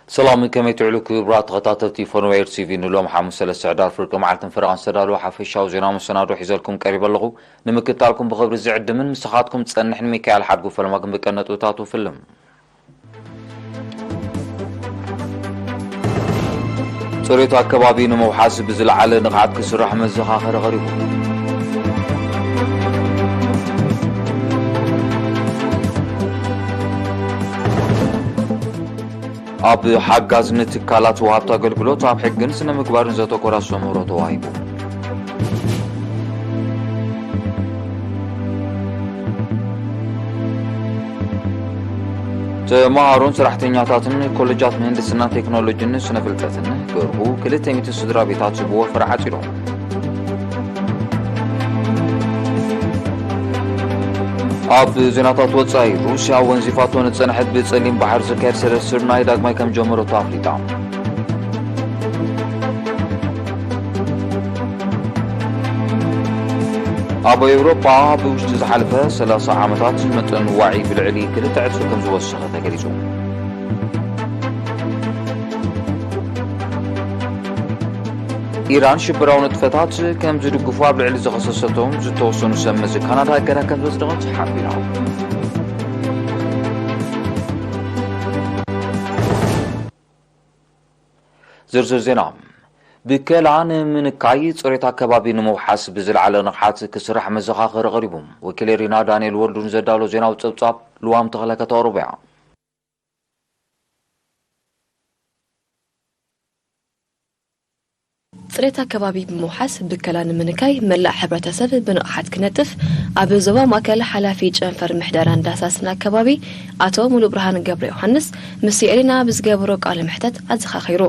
ሰላም፣ ከመይ ትውዕሉ ክቡራት ተኸታተልቲ ፎኖዌር ቲቪ? ንሎም ሓሙስ ሰለስተ ሕዳር ፍርቂ መዓልትን ፈረቓን ዝተዳለወ ሓፈሻዊ ዜና መሰናዶ ሒዘልኩም ቀሪበ ኣለኹ። ንምክትታልኩም ብኽብሪ ዝዕድምን ምሳኻትኩም ዝጸንሕን ሚካኤል ሓድጉ። ፈለማ ግን ብቀነጥብታቱ ፍልም። ጽሬት ኣከባቢ ንምውሓስ ብዝለዓለ ንቕሓት ክስራሕ መዘኻኸሪ ቀሪቡ። ኣብ ሓጋዝ ንትካላት ወሃብቲ ኣገልግሎት ኣብ ሕግን ስነ ምግባርን ዘተኮረ ኣስተምህሮ ተዋሂቡ። ተመሃሮን ሰራሕተኛታትን ኮለጃት ምህንድስናን ቴክኖሎጂን ስነ ፍልጠትን ገርሁ ክልተ ሚእቲ ስድራ ቤታት ብወፈራ ዓጺዶም። ኣብ ዜናታት ወጻኢ፣ ሩስያ ወንዚፋቶ ንጸንሐት ብጸሊም ባሕር ዝካየድ ሰደድ ስርናይ ዳግማይ ከም ጀመረቶ ኣፍሊጣ። ኣብ ኤውሮጳ ብውሽጢ ዝሓለፈ ሰላሳ ዓመታት መጠን ዋዒ ብልዕሊ ክልተ ዕጽፊ ከም ዝወሰኸ ተገሊጹ። ኢራን ሽበራዊ ንጥፈታት ከም ዝድግፉ ኣብ ልዕሊ ዝኸሰሰቶም ዝተወሰኑ ሰብ መዚ ካናዳ እገዳ ከም ዘጽደቐት ሓቢራ። ዝርዝር ዜና። ብከላ ንምንካይ ጽሬት ኣከባቢ ንምውሓስ ብዝለዓለ ንቕሓት ክስራሕ መዘኻኸሪ ቀሪቡ። ወኪል ኤሪና ዳንኤል ወልዱ ንዘዳሎ ዜናዊ ጸብጻብ ልዋም ተኽለ ከተቕርቦ እያ። ጽሬት ኣከባቢ ብምውሓስ ብከላ ንምንካይ መላእ ሕብረተሰብ ብንቕሓት ክነጥፍ ኣብ ዞባ ማእከል ሓላፊ ጨንፈር ምሕደራን ዳህሳስን ኣከባቢ ኣቶ ሙሉብርሃን ገብረ ዮሃንስ ምስ ኤሪና ብዝገበሮ ቃለ መሕተት ኣዘኻኺሩ።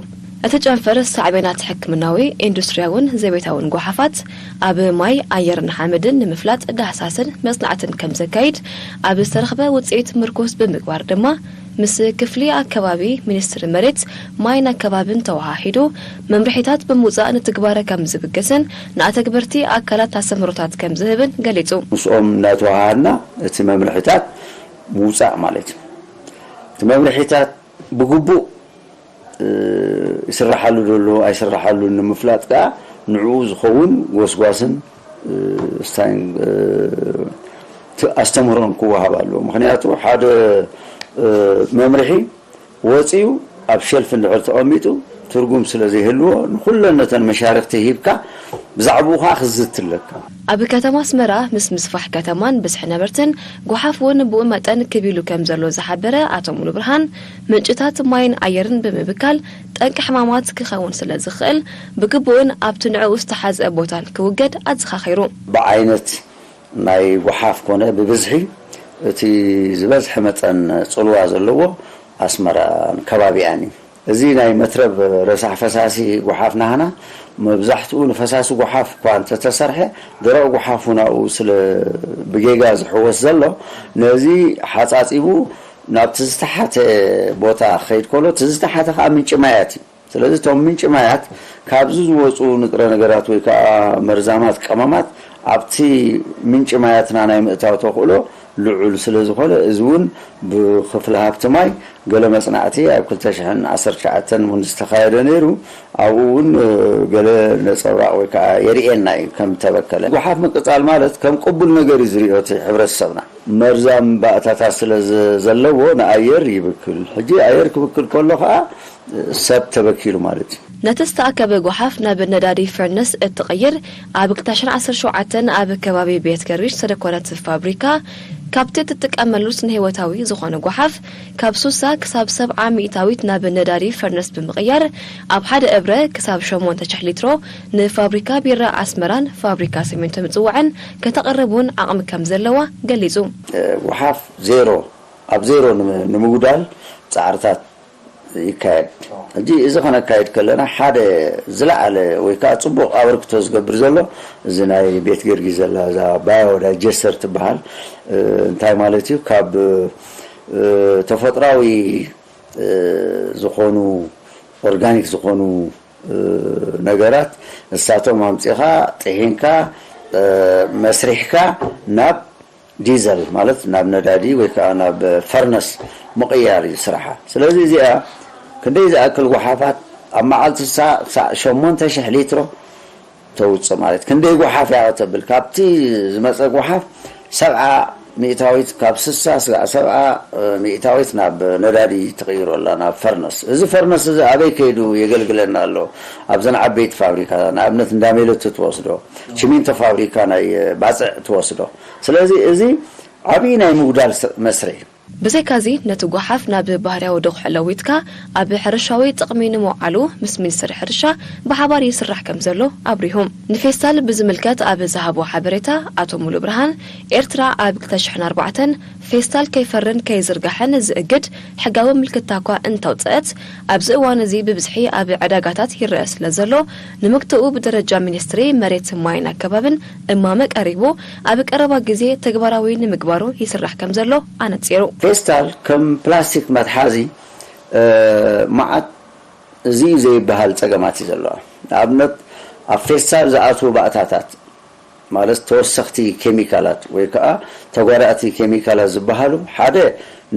እቲ ጨንፈር ሳዕቤናት ሕክምናዊ፣ ኢንዱስትርያውን ዘቤታውን ጓሓፋት ኣብ ማይ፣ ኣየርን ሓመድን ንምፍላጥ ዳህሳስን መጽናዕትን ከም ዘካይድ ኣብ ዝተረኽበ ውጽኢት ምርኩስ ብምግባር ድማ ምስ ክፍሊ ኣከባቢ ሚኒስትሪ መሬት ማይን ኣከባብን ተወሃሂዱ መምርሒታት ብምውጻእ ንትግባረ ከም ዝብገስን ንኣተግበርቲ ኣካላት ኣስተምህሮታት ከም ዝህብን ገሊጹ። ምስኦም እናተወሃሃድና እቲ መምርሒታት ምውጻእ ማለት እዩ። እቲ መምርሒታት ብግቡእ እ፣ ይስራሓሉ ዘሎ ኣይስራሓሉን ንምፍላጥ ከኣ ንዕኡ ዝኸውን ጎስጓስን፣ እ፣ ስታይን፣ እ፣ ት-፣ ኣስተምህሮን ክወሃብ ኣለዎ። ምኽንያቱ ሓደ፣ እ፣ መምርሒ ወጺኡ ኣብ ሸልፍ እንድሕር ተቐሚጡ ትርጉም ስለ ዘይህልዎ ንኹለን ነተን መሻርኽቲ ሂብካ ብዛዕባኡ ከኣ ክዝት ኣለካ። ኣብ ከተማ ኣስመራ ምስ ምስፋሕ ከተማን ብዝሒ ነበርትን ጓሓፍ እውን ብኡ መጠን ክብ ኢሉ ከም ዘሎ ዝሓበረ ኣቶ ሙሉ ብርሃን፣ ምንጭታት ማይን ኣየርን ብምብካል ጠንቂ ሕማማት ክኸውን ስለ ዝኽእል፣ ብግቡእን ኣብቲ ንዕኡ ዝተሓዝአ ቦታን ክውገድ ኣዘኻኺሩ። ብዓይነት ናይ ጓሓፍ ኮነ ብብዝሒ እቲ ዝበዝሐ መጠን ጽልዋ ዘለዎ ኣስመራን ከባቢኣን እዩ። እዚ ናይ መትረብ ረሳሕ ፈሳሲ ጓሓፍ ናህና መብዛሕትኡ ንፈሳሲ ጓሓፍ እኳ እንተተሰርሐ፣ ደረቕ ጓሓፍ እውን ኣብኡ ስለ ብጌጋ ዝሕወስ ዘሎ፣ ነዚ ሓጻጺቡ ናብቲ ዝተሓተ ቦታ ክኸይድ ከሎ፣ እቲ ዝተሓተ ከኣ ምንጪ ማያት እዩ። ስለዚ እቶም ምንጪ ማያት ካብዚ ዝወጹ ንጥረ ነገራት ወይ ከኣ መርዛማት ቀመማት ኣብቲ ምንጪ ማያትና ናይ ምእታው ተኽእሎ ልዑል ስለ ዝኾነ፣ እዚ እውን ብክፍሊ ሃብቲ ማይ ገለ መጽናዕቲ ኣብ ክልተ ሽሕን ዓሰርተ ትሽዓተን እውን ዝተኻየደ ነይሩ። ኣብኡ እውን፣ እ፣ ገለ ነጸብራቕ ወይ ከኣ የርእየና እዩ ከም ተበከለ። ጓሓፍ ምቅጻል ማለት ከም ቅቡል ነገር እዩ ዝርእዮ እቲ ሕብረተሰብና። መርዛም ባእታታት ስለ ዘ-፣ ዘለዎ ንኣየር ይብክል። ሕጂ ኣየር ክብክል ከሎ ከኣ ሰብ ተበኪሉ ማለት እዩ። ነቲ ዝተኣከበ ጓሓፍ ናብ ነዳዲ ፈርነስ እትቕይር ኣብ ክልተ ሽሕን ዓሰርተ ሸውዓተን ኣብ ከባቢ ቤት ገርጊሽ ዝተደኮነት ፋብሪካ፣ ካብቲ እትጥቀመሉ ስነ ህይወታዊ ዝኾነ ጓሓፍ ካብ ሱሳ ክሳብ ሰብዓ ሚእታዊት ናብ ነዳዲ ፈርነስ ብምቕያር፣ ኣብ ሓደ እብረ ክሳብ ሸሞንተ ሽሕ ሊትሮ ንፋብሪካ ቢራ ኣስመራን ፋብሪካ ሲሚንቶ ምጽዋዕን ከተቕርብ እውን ዓቕሚ ከም ዘለዋ ገሊጹ። እ፣ ጓሓፍ ዜሮ፣ ኣብ ዜሮ ንም-፣ ንምጉዳል ጻዕርታት ይካየድ። ሕጂ እዚ ከነካይድ ከለና ሓደ ዝለዓለ ወይ ከኣ ጽቡቕ ኣበርክቶ ዝገብር ዘሎ እዚ ናይ ቤት ገርጊ ዘላ እዛ ባዮ ዳይጀስተር ትበሃል። እ፣ እንታይ ማለት እዩ? ካብ፣ እ፣ ተፈጥራዊ፣ እ፣ ዝኾኑ ኦርጋኒክ ዝኾኑ፣ እ፣ ነገራት ንሳቶም ኣምጺኻ፣ ጥሒንካ፣ እ፣ መስሪሕካ ናብ ዲዘል ማለት ናብ ነዳዲ ወይ ከኣ ናብ ፈርነስ ምቕያር እዩ ስራሓ። ስለዚ እዚኣ ክንደይ ዝኣክል ጓሓፋት ኣብ መዓልቲ ክሳዕ ሸሞንተ ሽሕ ሊትሮ ተውፅእ ማለት ክንደይ ጓሓፍ እያ ከተብል ካብቲ ዝመፀ ጓሓፍ ሰብዓ ሚእታዊት ካብ ስሳ ስጋዕ ሰብዓ ሚእታዊት ናብ ነዳዲ ትቕይሮ ኣላ ናብ ፈርነስ። እዚ ፈርነስ እዚ ኣበይ ከይዱ የገልግለና ኣሎ? ኣብዘን ዓበይቲ ፋብሪካ ንኣብነት እንዳ ሜሎቲ ትወስዶ፣ ቺሚንቶ ፋብሪካ ናይ ባፅዕ ትወስዶ። ስለዚ እዚ ዓብዪ ናይ ምጉዳል መስርሕ እዩ። ብዘይካዚ ነቲ ጓሓፍ ናብ ባህርያዊ ዶኽሒ ለዊጥካ ኣብ ሕርሻዊ ጥቕሚ ንምውዓሉ ምስ ሚኒስትሪ ሕርሻ ብሓባር ይስራሕ ከምዘሎ ኣብሪሁ። ንፌስታል ብዝምልከት ኣብ ዝሃቦ ሓበሬታ ኣቶ ሙሉብርሃን፣ ኤርትራ ኣብ ክልተ ሽሕን ኣርባዕተን ፌስታል ከይፈርን ከይዝርጋሕን ዝእግድ ሕጋዊ ምልክታ'ኳ እንተውጸአት፣ ኣብዚ እዋን እዚ ብብዝሒ ኣብ ዕዳጋታት ይረኣ ስለዘሎ፣ ንምግትኡ ብደረጃ ሚኒስትሪ መሬት፣ ማይን ኣከባብን እማመ ቀሪቡ፣ ኣብ ቀረባ ግዜ ተግባራዊ ንምግባሩ ይስራሕ ከምዘሎ ኣነጺሩ። ፌስታል ከም ፕላስቲክ መትሓዚ መዓት እዚ እዩ ዘይበሃል ጸገማት እዩ ዘለዋ። ንኣብነት ኣብ ፌስታል ዝኣትዉ ባእታታት ማለት ተወሰኽቲ ኬሚካላት ወይ ከዓ ተጓዳእቲ ኬሚካላት ዝበሃሉ ሓደ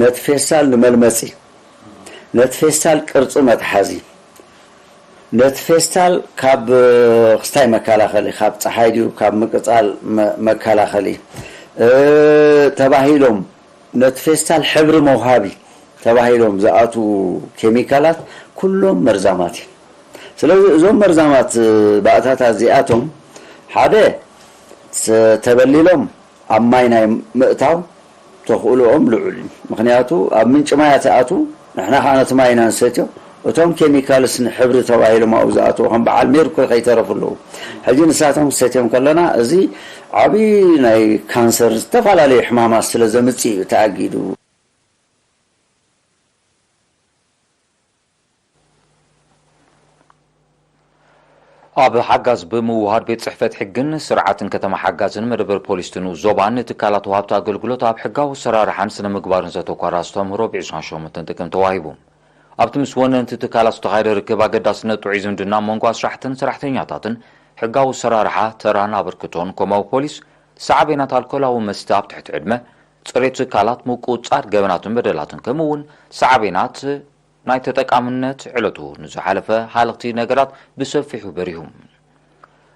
ነቲ ፌስታል ንመልመፂ፣ ነቲ ፌስታል ቅርፂ መትሓዚ፣ ነቲ ፌስታል ካብ ክስታይ መከላኸሊ፣ ካብ ፀሓይ ድዩ ካብ ምቅፃል መከላኸሊ ተባሂሎም ነቲ ፌስታል ሕብሪ መውሃቢ ተባሂሎም ዝኣትዉ ኬሚካላት ኩሎም መርዛማት እዮም። ስለዚ እዞም መርዛማት ባእታታት እዚኣቶም ሓደ ተበሊሎም ኣብ ማይ ናይ ምእታው ተኽእሎኦም ልዑል እዩ። ምኽንያቱ ኣብ ምንጪ ማይ እያ ትኣትው፣ ንሕና ከዓ ነቲ ማይ ኢና ንሰትዮ። እቶም ኬሚካልስ ንሕብሪ ተባሂሎም ኣብኡ ዝኣትዉ ከም በዓል ሜርኩሪ ከይተረፉ ኣለዉ። ሕጂ ንሳቶም ክሰትዮም ከለና እዚ ዓብዪ ናይ ካንሰር ዝተፈላለዩ ሕማማት ስለ ዘምፅእ እዩ ተኣጊዱ። ኣብ ሓጋዝ ብምውሃድ ቤት ፅሕፈት ሕግን ስርዓትን ከተማ ሓጋዝን መደበር ፖሊስ ትንኡ ዞባን ንትካላት ወሃብቲ ኣገልግሎት ኣብ ሕጋዊ ኣሰራርሓን ስነ ምግባርን ዘተኮረ ኣስተምህሮ ብ ዒስራን ሸሞንተን ጥቅም ተዋሂቡ። ኣብቲ ምስ ወነንቲ ትካላት ዝተኻየደ ርክብ ኣገዳስነት ጥዑይ ዝምድና መንጎ ኣስራሕትን ሰራሕተኛታትን ሕጋዊ ኣሰራርሓ ተራን ኣበርክቶን ከምኡ ፖሊስ ሳዕቤናት ኣልኮላዊ መስተ ኣብ ትሕቲ ዕድመ፣ ፅሬት ትካላት ምቁፅፃር ገበናትን በደላትን ከምኡ እውን ሳዕቤናት ናይ ተጠቃምነት ዕለቱ ንዝሓለፈ ሃለኽቲ ነገራት ብሰፊሑ በሪሁ።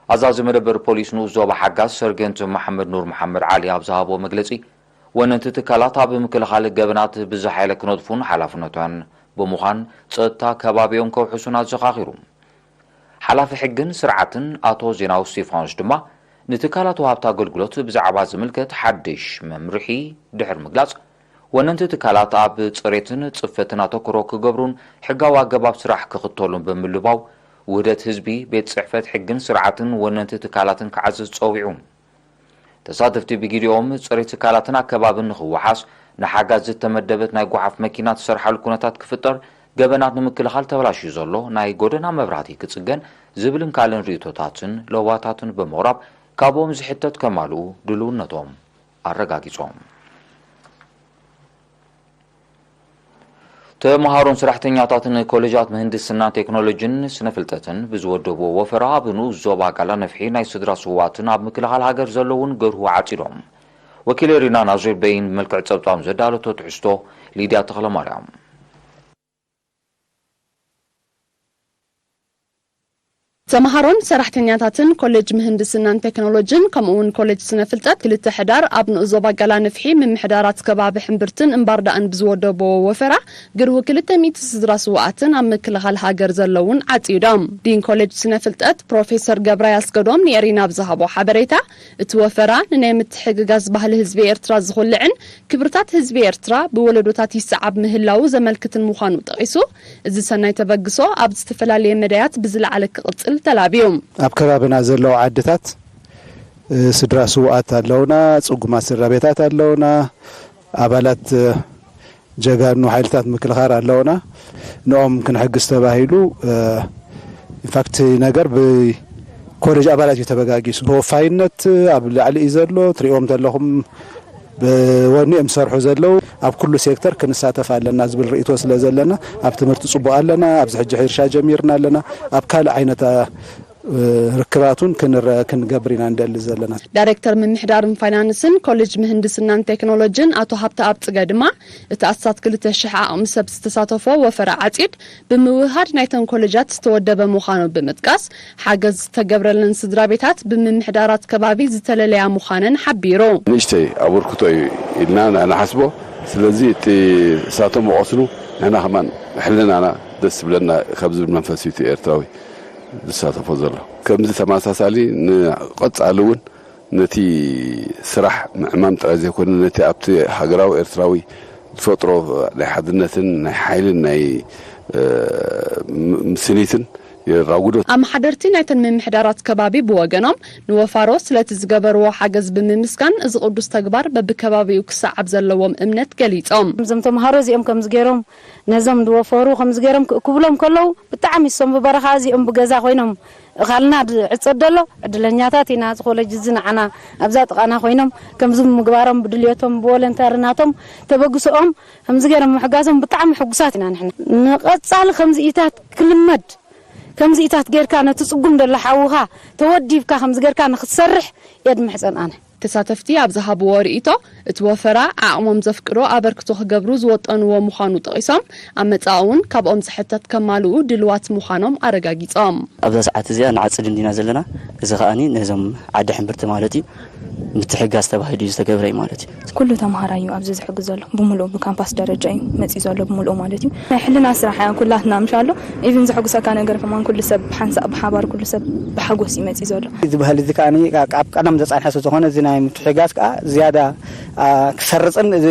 ኣዛዚ መደበር ፖሊስ ንኡስ ዞባ ሓጋዝ ሰርጌንት መሓመድ ኑር መሓመድ ዓሊ ኣብ ዝሃቦ መግለፂ፣ ወነንቲ ትካላት ኣብ ምክልኻል ገበናት ብዝሓይለ ክነጥፉን ሓላፍነታውያን ብምዃን ፀጥታ ከባቢኦም ከውሕሱን ኣዘኻኺሩ። ሓላፊ ሕግን ስርዓትን ኣቶ ዜናዊ እስቲፋኖስ ድማ ንትካላት ወሃብቲ ኣገልግሎት ብዛዕባ ዝምልከት ሓድሽ መምርሒ ድሕሪ ምግላፅ፣ ወነንቲ ትካላት ኣብ ፅሬትን ፅፈትን ኣተኩሮ ክገብሩን ሕጋዊ ኣገባብ ስራሕ ክኽተሉን ብምልባው ውህደት ህዝቢ ቤት ፅሕፈት ሕግን ስርዓትን ወነንቲ ትካላትን ክዓዝዝ ፀዊዑ። ተሳተፍቲ ብጊዲኦም ፅሬት ትካላትን ኣከባብን ንኽወሓስ ንሓጋዝ ዝተመደበት ናይ ጓሓፍ መኪና ትሰርሓሉ ኩነታት ክፍጠር፣ ገበናት ንምክልኻል ተበላሽዩ ዘሎ ናይ ጎደና መብራህቲ ክፅገን ዝብልን ካልእን ርእቶታትን ለዋታትን ብምቕራብ ካብኦም ዝሕተት ከማልኡ ድልውነቶም ኣረጋጊፆም። ተምሃሮን ሰራሕተኛታትን ኮሌጃት ምህንድስናን ቴክኖሎጂን ስነ ፍልጠትን ብዝወደብዎ ወፈራ ኣብ ንኡስ ዞባ ቃላ ነፍሒ ናይ ስድራ ስውኣትን ኣብ ምክልኻል ሃገር ዘለውን ገርሁ ዓፂዶም። ወኪል ኤሪና ናዝሬት በይን ብመልክዕ ፀብፃብ ዘዳለቶ ትሕዝቶ ሊድያ ተኽለማርያም። ተምሃሮን ሰራሕተኛታትን ኮሌጅ ምህንድስናን ቴክኖሎጅን ከምኡ እውን ኮሌጅ ስነ ፍልጠት ክልተ ሕዳር ኣብ ንኡስ ዞባ ገላ ንፍሒ ምምሕዳራት ከባቢ ሕምብርትን እምባርዳእን ብዝወደብዎ ወፈራ ግርሁ ክልተ ሚእቲ ስድራ ስውኣትን ኣብ ምክልኻል ሃገር ዘለውን ዓፂዶም። ዲን ኮሌጅ ስነ ፍልጠት ፕሮፌሰር ገብራይ ኣስገዶም ንኤሪና ብዝሃቦ ሓበሬታ እቲ ወፈራ ንናይ ምትሕግጋዝ ባህሊ ህዝቢ ኤርትራ ዝኹልዕን ክብርታት ህዝቢ ኤርትራ ብወለዶታት ይሰዓብ ምህላዉ ዘመልክትን ምዃኑ ጠቒሱ፣ እዚ ሰናይ ተበግሶ ኣብ ዝተፈላለየ መዳያት ብዝለዓለ ክቕጽል ተላብዩ። ኣብ ከባብና ዘለዉ ዓድታት ስድራ ስውኣት ኣለውና፣ ጽጉማት ስድራ ቤታት ኣለውና፣ ኣባላት ጀጋኑ ሓይልታት ምክልኻል ኣለውና። ንኦም ክንሕግዝ ተባሂሉ ኢንፋክት ነገር ብኮሌጅ ኣባላት እዩ ተበጋጊሱ። ተወፋይነት ኣብ ላዕሊ እዩ ዘሎ። ትሪእዎም ዘለኹም ብወኒ እዮም ዝሰርሑ ዘለዉ። ኣብ ኩሉ ሴክተር ክንሳተፍ ኣለና ዝብል ርእይቶ ስለ ዘለና ኣብ ትምህርቲ ጽቡቕ ኣለና። ኣብዚ ሕጂ ሕርሻ ጀሚርና ኣለና። ኣብ ካልእ ዓይነት ርክባቱን ክንረ ክንገብር ኢና እንደሊ ዘለና። ዳይሬክተር ምምሕዳርን ፋይናንስን ኮሌጅ ምህንድስናን ቴክኖሎጂን ኣቶ ሃብተኣብ ፅገ ድማ፣ እቲ ኣስታት ክልተ ሽሕ ዓቕሚ ሰብ ዝተሳተፎ ወፈራ ዓፂድ ብምውህሃድ ናይተን ኮሌጃት ዝተወደበ ምዃኑ ብምጥቃስ፣ ሓገዝ ዝተገብረለን ስድራ ቤታት ብምምሕዳራት ከባቢ ዝተለለያ ምዃነን ሓቢሩ። ንእሽተይ ኣበርክቶ እዩ ኢልና ንሕና ንሓስቦ። ስለዚ እቲ እሳቶም መቐስኑ ንሕና ከማን ሕልናና ደስ ዝብለና ካብ ዝብል መንፈስ እዩ እቲ ኤርትራዊ ዝሳተፎ ዘሎ። ከምዚ ተመሳሳሊ ንቐጻሊ እውን ነቲ ስራሕ ምዕማም ጥራይ ዘይኮነ፣ ነቲ ኣብቲ ሃገራዊ ኤርትራዊ ዝፈጥሮ ናይ ሓድነትን ናይ ሓይልን ናይ ምስኒትን የራጉዶ። ኣመሓደርቲ ናይተን ምምሕዳራት ከባቢ ብወገኖም ንወፋሮ ስለቲ ዝገበርዎ ሓገዝ ብምምስጋን፣ እዚ ቅዱስ ተግባር በብከባቢኡ ክሰዓብ ዘለዎም እምነት ገሊጾም። እዞም ተምሃሮ እዚኦም ከምዚ ገይሮም ነዞም ዝወፈሩ ከምዚ ገይሮም ክእክብሎም ከለዉ፣ ብጣዕሚ እሶም ብበረኻ እዚኦም ብገዛ ኮይኖም እኻልና ዝዕጸድ ዘሎ ዕድለኛታት ኢና። እዚ ኮለጅ እዚ ንዓና ኣብዛ ጥቓና ኮይኖም ከምዚ ብምግባሮም፣ ብድልየቶም ብቮለንተርናቶም ተበግስኦም ከምዚ ገይሮም ምሕጋዞም ብጣዕሚ ሕጉሳት ኢና ንሕና። ንቐጻሊ ከምዚኢታት ክልመድ፣ ከምዚኢታት ጌርካ ነቲ ጽጉም ዘሎ ሓውኻ ተወዲብካ ከምዚ ጌርካ ንኽትሰርሕ እየ ዝምሕጸን ኣነ። ተሳተፍቲ ኣብ ዝሃብዎ ርእይቶ፣ እቲ ወፈራ ዓቕሞም ዘፍቅዶ ኣበርክቶ ክገብሩ ዝወጠንዎ ምዃኑ ጠቒሶም፣ ኣብ መጻኢ እውን ካብኦም ዝሕተት ከማልኡ ድልዋት ምዃኖም ኣረጋጊጾም። ኣብዛ ሰዓት እዚኣ ንዓጽድ እንዲና ዘለና። እዚ ከኣኒ ነዞም ዓዲ ሕምብርቲ ማለት እዩ ምትሕጋዝ ተባሂሉ እዩ ዝተገብረ እዩ ማለት እዩ። ኩሉ ተምሃራይ እዩ ኣብዚ ዝሕግዝ ዘሎ ብምሉኡ ብካምፓስ ደረጃ እዩ መፂኡ ዘሎ ብምሉኡ ማለት እዩ። ናይ ሕልና ስራሕ እያ ኩላትና ምሻሎ ኢቭን ዘሐጉሰካ ነገር ከማን ኩሉ ሰብ ብሓንሳእ ብሓባር ኩሉ ሰብ ብሓጎስ እዩ መፂኡ ዘሎ። እዚ ባህሊ እዚ ከዓ ኣብ ቀደም ዘፃንሐ ስለዝኾነ እዚ ናይ ምትሕጋዝ ከዓ ዝያዳ ክሰርፅን እዚ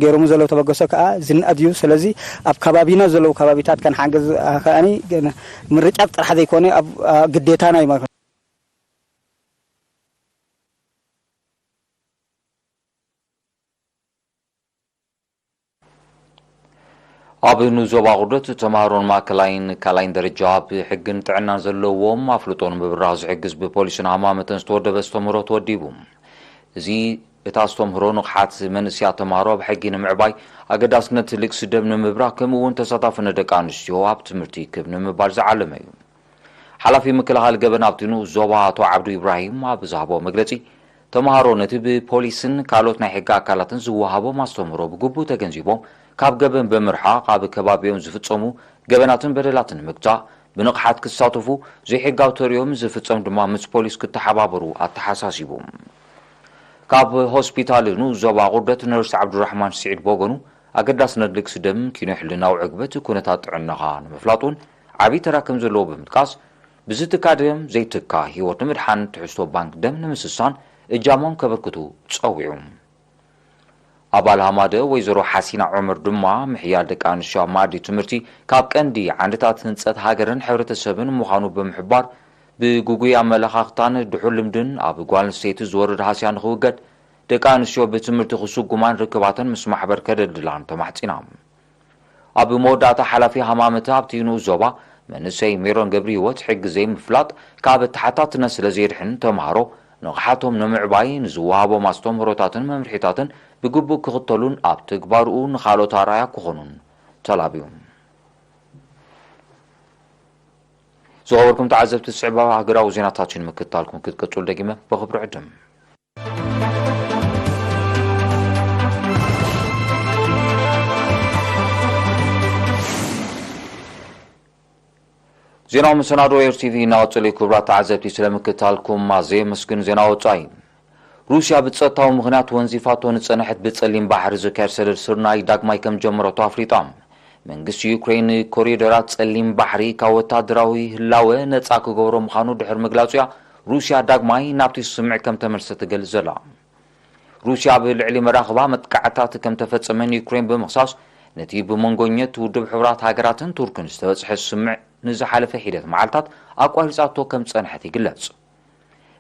ገይሮም ዘለዉ ተበገሶ ከዓ ዝንኣድ እዩ። ስለዚ ኣብ ከባቢና ዘለዉ ከባቢታት ከነሓግዝ ከዓ ምርጫ ጥራሕ ዘይኮነ ኣብ ግዴታና እዩ ማለት ነው። ኣብ ንዞባ ቁርደት ተምሃሮን ማእከላይን ካልኣይን ደረጃ ብሕግን ጥዕናን ዘለዎም ኣፍልጦ ንምብራኽ ዝሕግዝ ብፖሊስን ሃማመተን ዝተወደበ ኣስተምህሮ ተወዲቡ። እዚ እቲ ኣስተምህሮ ንቕሓት መንእሰያት ተምሃሮ ኣብ ሕጊ ንምዕባይ፣ ኣገዳስነት ልግሲ ደም ንምብራኽ፣ ከምኡ እውን ተሳታፍነት ደቂ ኣንስትዮ ኣብ ትምህርቲ ክብ ንምባል ዝዓለመ እዩ። ሓላፊ ምክልኻል ገበን ኣብቲ ንኡስ ዞባ ኣቶ ዓብዱ ኢብራሂም ኣብ ዝሃቦ መግለጺ፣ ተምሃሮ ነቲ ብፖሊስን ካልኦት ናይ ሕጊ ኣካላትን ዝወሃቦም ኣስተምህሮ ብግቡእ ተገንዚቦም፣ ካብ ገበን ብምርሓቕ ኣብ ከባቢኦም ዝፍጸሙ ገበናትን በደላትን ንምግታእ ብንቕሓት ክሳተፉ፣ ዘይሕጋዊ ተርእዮም ዝፍጸም ድማ ምስ ፖሊስ ክተሓባበሩ ኣተሓሳሲቡ። ካብ ሆስፒታል ንኡስ ዞባ ቁርደት ነርስ ዓብዱራሕማን ስዒድ ብወገኑ፣ ኣገዳስነት ልግሲ ደም ኪኖ ሕልናዊ ዕግበት ኩነታት ጥዕናኻ ንምፍላጥ እውን ዓብዪ ተራ ከም ዘለዎ ብምጥቃስ፣ ብዝትካ ደም ዘይትካ ህይወት ንምድሓን ትሕዝቶ ባንክ ደም ንምስሳን እጃሞም ከበርክቱ ጸዊዑ። ኣባል ሃማደ ወይዘሮ ሓሲና ዑመር ድማ፣ ምሕያል ደቂ ኣንስትዮ ኣብ መኣዲ ትምህርቲ ካብ ቀንዲ ዓንድታት ህንጸት ሃገርን ሕብረተሰብን ምዃኑ ብምሕባር፣ ብግጉይ ኣመለኻኽታን ድሑር ልምድን ኣብ ጓል ኣንስተይቲ ዝወርድ ሃስያ ንኽውገድ፣ ደቂ ኣንስትዮ ብትምህርቲ ክስጉማን ርክባተን ምስ ማሕበር ከደልድላን ተማሕጺና። ኣብ መወዳእታ፣ ሓላፊ ሃማመተ ኣብቲ ንኡስ ዞባ መንእሰይ ሜሮን ገብረሂወት፣ ሕጊ ዘይምፍላጥ ካብ ተሓታትነት ስለ ዘየድሕን፣ ተምሃሮ ንቕሓቶም ንምዕባይ ንዝወሃቦም ኣስተምህሮታትን መምርሒታትን ብግቡእ ክኽተሉን ኣብ ተግባርኡ ንኻልኦት ኣርኣያ ክኾኑን ተላብዩ። ዝኸበርኩም ተዓዘብቲ፣ ዝስዕባ ሃገራዊ ዜናታት እዩ ንምክትታልኩም ክትቅጽሉ ደጊመ ብኽብሪ ዕድም። ዜናዊ መሰናዶ ኤር ቲቪ እናቐጸሉ እዩ። ክቡራት ተዓዘብቲ፣ ስለ ምክትታልኩም ኣዝየ የመስግን። ዜና ወጻኢ። ሩስያ ብጸጥታዊ ምኽንያት ወንዚፋቶ ንጸንሐት ብጸሊም ባሕሪ ዝካየድ ሰደድ ስርናይ ዳግማይ ከም ጀመረቶ ኣፍሊጣ። መንግስቲ ዩክሬን ኮሪደራት ጸሊም ባሕሪ ካብ ወታደራዊ ህላወ ነጻ ክገብሮ ምዃኑ ድሕሪ ምግላጹ እያ ሩስያ ዳግማይ ናብቲ ስምምዕ ከም ተመልሰት ትገልጽ ዘላ። ሩስያ ኣብ ልዕሊ መራኽባ መጥቃዕትታት ከም ተፈጸመ ንዩክሬን ብምኽሳስ፣ ነቲ ብመንጎኘት ውድብ ሕቡራት ሃገራትን ቱርክን ዝተበጽሐ ስምምዕ ንዝሓለፈ ሒደት መዓልታት ኣቋሪጻቶ ከም ዝጸንሐት ይግለጽ።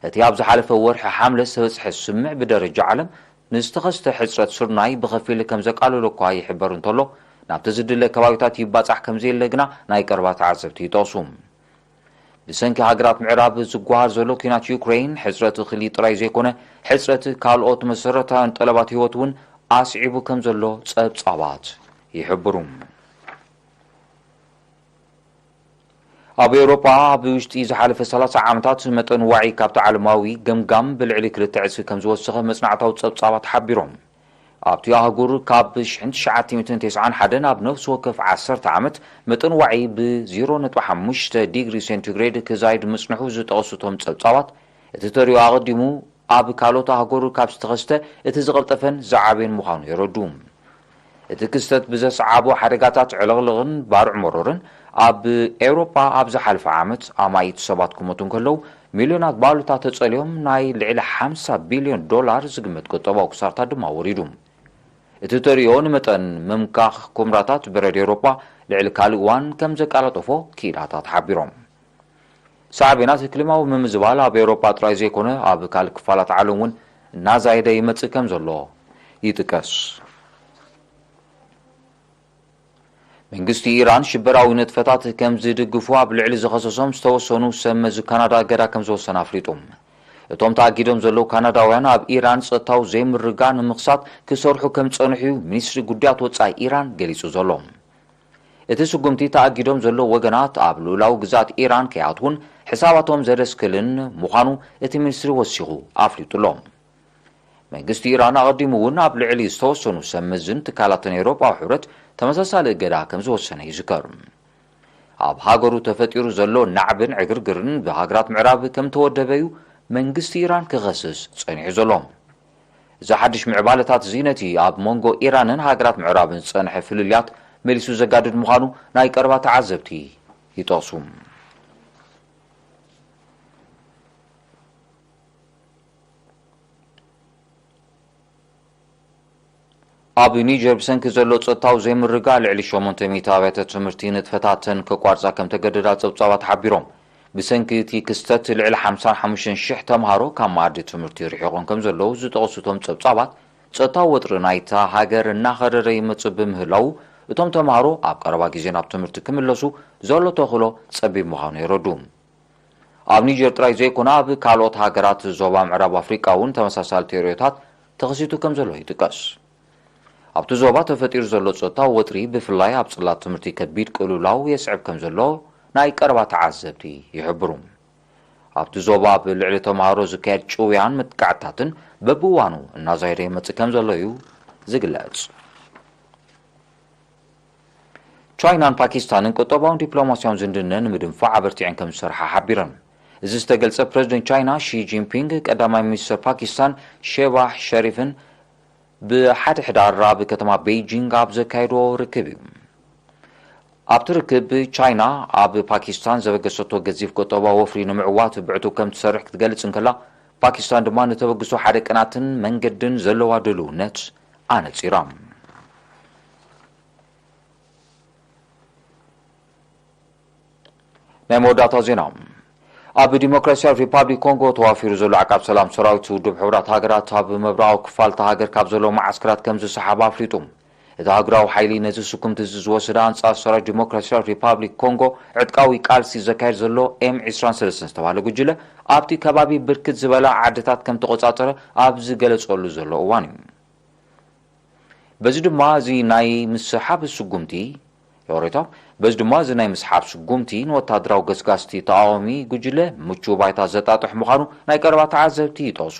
እቲ ኣብ ዝሓለፈ ወርሒ ሓምለ ዝተበጽሐ ስምምዕ ብደረጃ ዓለም ንዝተኸስተ ሕጽረት ስርናይ ብኸፊል ከም ዘቃለሎ እኳ ይሕበር እንተሎ፣ ናብቲ ዝድለ ከባቢታት ይባጻሕ ከም ዘየለ ግና ናይ ቀረባ ተዓዘብቲ ይጠቕሱ። ብሰንኪ ሃገራት ምዕራብ ዝጓሃር ዘሎ ኲናት ዩክሬን፣ ሕጽረት እኽሊ ጥራይ ዘይኮነ፣ ሕጽረት ካልኦት መሰረታውያን ጠለባት ህይወት እውን ኣስዒቡ ከም ዘሎ ጸብጻባት ይሕብሩ። ኣብ ኤውሮጳ ኣብ ውሽጢ ዝሓለፈ ሰላሳ ዓመታት መጠን ዋዒ ካብቲ ዓለማዊ ገምጋም ብልዕሊ ክልተ ዕጽፊ ከም ዝወሰኸ መጽናዕታዊ ጸብጻባት ሓቢሮም። ኣብቲ ኣህጉር ካብ ሽሕን ትሽዓተ ሚእትን ተስዓን ሓደን ኣብ ነፍሲ ወከፍ ዓሰርተ ዓመት መጠን ዋዒ ብ ዜሮ ነጥቢ ሓሙሽተ ዲግሪ ሴንቲግሬድ ክዛይድ ምጽንሑ ዝጠቐሱ እቶም ጸብጻባት፣ እቲ ተሪኦ ኣቐዲሙ ኣብ ካልኦት ኣህጉር ካብ ዝተኸስተ እቲ ዝቐልጠፈን ዝዓበየን ምዃኑ የረዱ። እቲ ክስተት ብዘስዓቦ ሓደጋታት ዕልቕልቕን ባርዕ መሮርን ኣብ ኤውሮጳ ኣብ ዝሓለፈ ዓመት ኣማኢት ሰባት ክሞቱ እንከለዉ፣ ሚልዮናት ባሉታ ተጸልዮም ናይ ልዕሊ ሓምሳ ቢልዮን ዶላር ዝግመት ቁጠባዊ ክሳርታት ድማ ወሪዱ። እቲ ተሪኦ ንመጠን ምምካኽ ኩምራታት በረድ ኤውሮጳ ልዕሊ ካልእ እዋን ከም ዘቀላጠፎ ክኢላታት ሓቢሮም። ሳዕቤናት ክሊማዊ ምምዝባል ኣብ ኤውሮጳ ጥራይ ዘይኮነ ኣብ ካልእ ክፋላት ዓለም እውን እናዛየደ ይመጽእ ከም ዘሎ ይጥቀስ። መንግስቲ ኢራን ሽበራዊ ንጥፈታት ከም ዝድግፉ ኣብ ልዕሊ ዝኸሰሶም ዝተወሰኑ ሰብ መዚ ካናዳ እገዳ ከም ዝወሰነ ኣፍሊጡ። እቶም ተኣጊዶም ዘለዉ ካናዳውያን ኣብ ኢራን ጸጥታዊ ዘይምርግጋእ ንምኽሳት ክሰርሑ ከም ዝጸንሑ እዩ ሚኒስትሪ ጉዳያት ወጻኢ ኢራን ገሊጹ ዘሎ። እቲ ስጉምቲ ተኣጊዶም ዘለዉ ወገናት ኣብ ልኡላዊ ግዝኣት ኢራን ከይኣትዉን ሕሳባቶም ዘደስክልን ምዃኑ እቲ ሚኒስትሪ ወሲኹ ኣፍሊጡ ኣሎ። መንግስቲ ኢራን ኣቐዲሙ እውን ኣብ ልዕሊ ዝተወሰኑ ሰብ መዝን ትካላትን ኤውሮጳዊ ሕብረት ተመሳሳሊ እገዳ ከም ዝወሰነ ይዝከር። ኣብ ሃገሩ ተፈጢሩ ዘሎ ናዕብን ዕግርግርን ብሃገራት ምዕራብ ከም ተወደበ እዩ መንግስቲ ኢራን ክኸስስ ጸኒሑ ዘሎ። እዚ ሓድሽ ምዕባለታት እዚ ነቲ ኣብ መንጎ ኢራንን ሃገራት ምዕራብን ዝጸንሐ ፍልልያት መሊሱ ዘጋድድ ምዃኑ ናይ ቀረባ ተዓዘብቲ ይጠቕሱ። ኣብ ኒጀር ብሰንኪ ዘሎ ጸጥታዊ ዘይምርግጋእ ልዕሊ ሸሞንተ ሚእቲ ኣብያተ ትምህርቲ ንጥፈታተን ከቋርጻ ከም ተገደዳ ጸብጻባት ሓቢሮም። ብሰንኪ እቲ ክስተት ልዕሊ ሓምሳን ሓሙሽተን ሽሕ ተምሃሮ ካብ መኣዲ ትምህርቲ ርሒቖም ከም ዘለዉ ዝጠቐሱ እቶም ጸብጻባት፣ ጸጥታዊ ወጥሪ ናይታ ሃገር እናኸረረ ይመጽእ ብምህላዉ፣ እቶም ተምሃሮ ኣብ ቀረባ ግዜ ናብ ትምህርቲ ክምለሱ ዘሎ ተኽእሎ ጸቢብ ምዃኑ የረዱ። ኣብ ኒጀር ጥራይ ዘይኮነ፣ ኣብ ካልኦት ሃገራት ዞባ ምዕራብ ኣፍሪቃ እውን ተመሳሳሊ ተርእዮታት ተኸሲቱ ከም ዘሎ ይጥቀስ። ኣብቲ ዞባ ተፈጢሩ ዘሎ ጸጥታዊ ወጥሪ፣ ብፍላይ ኣብ ጽላት ትምህርቲ፣ ከቢድ ቅልውላው የስዕብ ከም ዘሎ ናይ ቀረባ ተዓዘብቲ ይሕብሩ። ኣብቲ ዞባ ኣብ ልዕሊ ተምሃሮ ዝካየድ ጭውያን መጥቃዕትታትን በብእዋኑ እናዛየደ ይመጽእ ከም ዘሎ እዩ ዝግለጽ። ቻይናን ፓኪስታንን ቁጠባውን ዲፕሎማስያውን ዝምድነን ንምድንፋዕ ኣበርቲዐን ከም ዝሰርሓ ሓቢረን። እዚ ዝተገልጸ፣ ፕረዚደንት ቻይና ሺ ጂንፒንግ ቀዳማይ ሚኒስተር ፓኪስታን ሼባህ ሸሪፍን ብሓደ ሕዳር ኣብ ከተማ ቤይጂንግ ኣብ ዘካየድዎ ርክብ እዩ። ኣብቲ ርክብ፣ ቻይና ኣብ ፓኪስታን ዘበገሰቶ ገዚፍ ቁጠባዊ ወፍሪ ንምዕዋት ብዕቱብ ከም ትሰርሕ ክትገልጽ እንከላ፣ ፓኪስታን ድማ ንተበግሶ ሓደ ቅናትን መንገድን ዘለዋ ድልውነት ኣነጺራ። ናይ መወዳእታ ዜና። ኣብ ዲሞክራሲያዊ ሪፓብሊክ ኮንጎ ተዋፊሩ ዘሎ ዓቃብ ሰላም ሰራዊት ውድብ ሕቡራት ሃገራት ኣብ ምብራቓዊ ክፋል እታ ሃገር ካብ ዘለዉ መዓስከራት ከም ዝሰሓበ ኣፍሊጡ። እቲ ኣህጉራዊ ሓይሊ ነዚ ስጉምቲ እዚ ዝወሰደ ኣንጻር ሰራዊት ዲሞክራሲያዊ ሪፓብሊክ ኮንጎ ዕጥቃዊ ቃልሲ ዘካየድ ዘሎ ኤም ዕስራን ሰለስተን ዝተባህለ ጉጅለ ኣብቲ ከባቢ ብርክት ዝበላ ዓድታት ከም ተቖጻጸረ ኣብ ዝገለጸሉ ዘሎ እዋን እዩ። በዚ ድማ እዚ ናይ ምስሓብ ስጉምቲ፣ ይቕሬታ፣ በዚ ድማ እዚ ናይ ምስሓብ ስጉምቲ ንወታደራዊ ገስጋስቲ ተቓዋሚ ጉጅለ ምቹው ባይታ ዘጣጥሕ ምዃኑ ናይ ቀረባ ተዓዘብቲ ይጠቕሱ።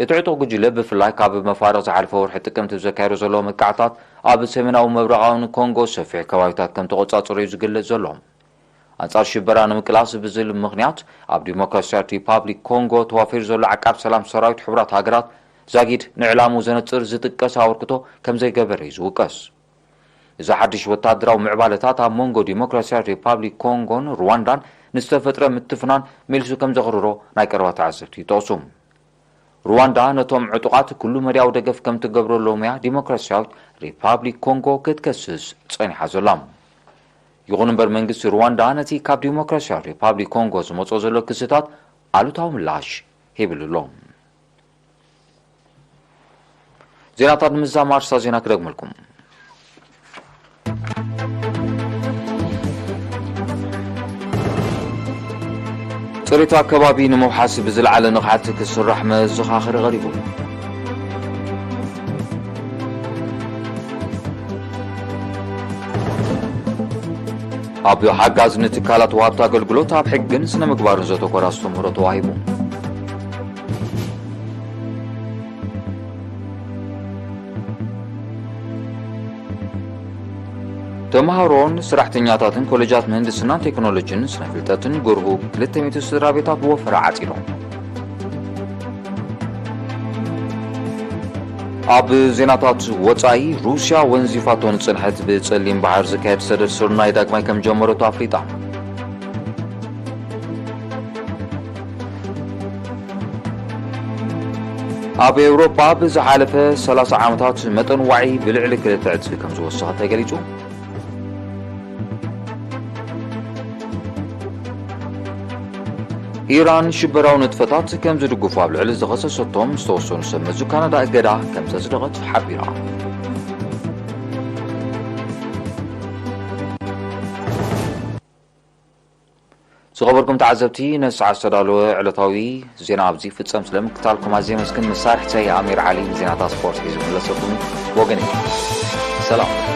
እቲ ዕጡቕ ጉጅለ ብፍላይ ካብ መፋርቕ ዝሓለፈ ወርሒ ጥቅምቲ ዘካየዶ ዘሎ መጥቃዕታት ኣብ ሰሜናዊ ምብራቓውን ኮንጎ ሰፊሕ ከባቢታት ከም ተቖጻጸሮ እዩ ዝግለጽ ዘሎ። ኣንጻር ሽበራ ንምቅላስ ብዝብል ምኽንያት ኣብ ዲሞክራሲያዊት ሪፓብሊክ ኮንጎ ተዋፊሩ ዘሎ ዓቃብ ሰላም ሰራዊት ሕቡራት ሃገራት ዛጊድ ንዕላምኡ ዘነጽር ዝጥቀስ ኣበርክቶ ከም ዘይገበረ እዩ ዝውቀስ። እዚ ሓድሽ ወታደራዊ ምዕባለታት ኣብ መንጎ ዲሞክራሲያዊት ሪፓብሊክ ኮንጎን ሩዋንዳን ንዝተፈጥረ ምትፍናን መሊሱ ከም ዘኽርሮ ናይ ቀረባ ተዓዘብቲ ይጠቕሱ። ሩዋንዳ ነቶም ዕጡቓት ኩሉ መዳያዊ ደገፍ ከም ትገብረሎም እያ ዲሞክራሲያዊት ሪፓብሊክ ኮንጎ ክትከስስ ጸኒሓ ዘላ። ይኹን እምበር መንግስቲ ሩዋንዳ ነቲ ካብ ዲሞክራሲያዊት ሪፓብሊክ ኮንጎ ዝመጽኦ ዘሎ ክስታት ኣሉታዊ ምላሽ ሂብሉ ኣሎ። ዜናታት ንምዝዛም ኣርእስታ ዜና ክደግመልኩም። ጽሬት ኣከባቢ ንምውሓስ ብዝለዓለ ንቕሓት ክስራሕ መዘኻኸሪ ቀሪቡ። ኣብ ሓጋዝ ንትካላት ወሃብቲ ኣገልግሎት ኣብ ሕግን ስነ ምግባርን ዘተኮረ ኣስተምህሮ ተዋሂቡ። ተምሃሮን ሰራሕተኛታትን ኮሌጃት ምህንድስናን ቴክኖሎጂን ስነ ፍልጠትን ጎርሁ ክልተ ሚእቲ ስድራ ቤታት ብወፈራ ዓጺዶም። ኣብ ዜናታት ወጻኢ፣ ሩስያ ወንዚፋቶ ንጽንሐት ብጸሊም ባሕር ዝካየድ ሰደድ ስርናይ ዳግማይ ከም ጀመረቶ ኣፍሊጣ። ኣብ ኤውሮጳ ብዝሓለፈ ሰላሳ ዓመታት መጠን ዋዒ ብልዕሊ ክልተ ዕጽፊ ከም ዝወሰኸ ተገሊጹ። ኢራን ሽበራዊ ንጥፈታት ከም ዝድግፉ ኣብ ልዕሊ ዝተኸሰሰቶም ዝተወሰኑ ሰብ መዚ ካናዳ እገዳ ከም ዘጽደቐት ሓቢራ። ዝኸበርኩም ተዓዘብቲ፣ ነዚ ሰዓት ዝተዳለወ ዕለታዊ ዜና ኣብዚ ይፍጸም። ስለ ምክታልኩም ኣዝየ የመስግን። መሳርሕተይ ኣሚር ዓሊ ንዜናታት ስፖርት ሒዙ ክምለሰኩም እዩ። ብወገነይ ሰላም።